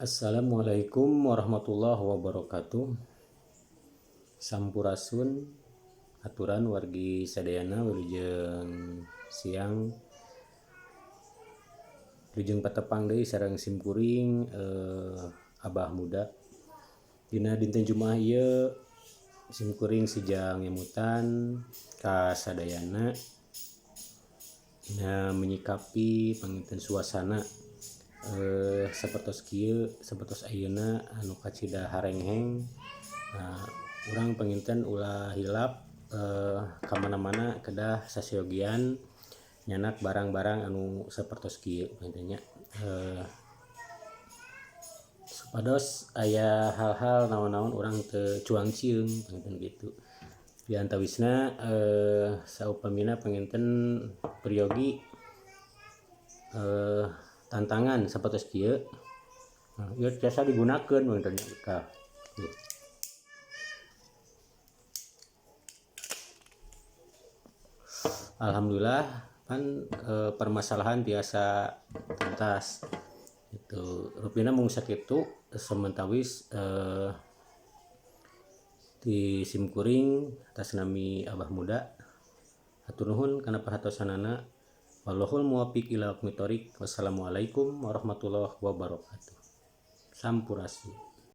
Assalamualaikum warahmatullahi wabarakatuh. Sampurasun aturan wargi sadayana, wilujeng siang, wilujeng patepang deui sareng simkuring Abah Muda. Dina dinten Jumaah ieu simkuring sejang ngemutan ka sadayana dina menyikapi panginten suasana sapertos kieu, sapertos ayeuna anu kacida harengheng. Nah, urang panginten ulah hilap ka mana-mana kedah sasiogian nyanak barang-barang anu sapertos kieu panginten nya, supados aya hal-hal naon-naon urang teu cuang cieung panginten kitu. Di antawisna saupamina panginten peryogi tantangan sapertos kieu. Nah, ieu tiasa digunakeun panginten nya tah. Alhamdulillah pan permasalahan tiasa tuntas itu. Rupina mung sakitu samentawis di simkuring atas nami Abah Muda. Hatur nuhun kana perhatosanana. Wallahul muwaffiq ila aqwamit thoriq. Wassalamualaikum warahmatullahi wabarakatuh. Sampurasun.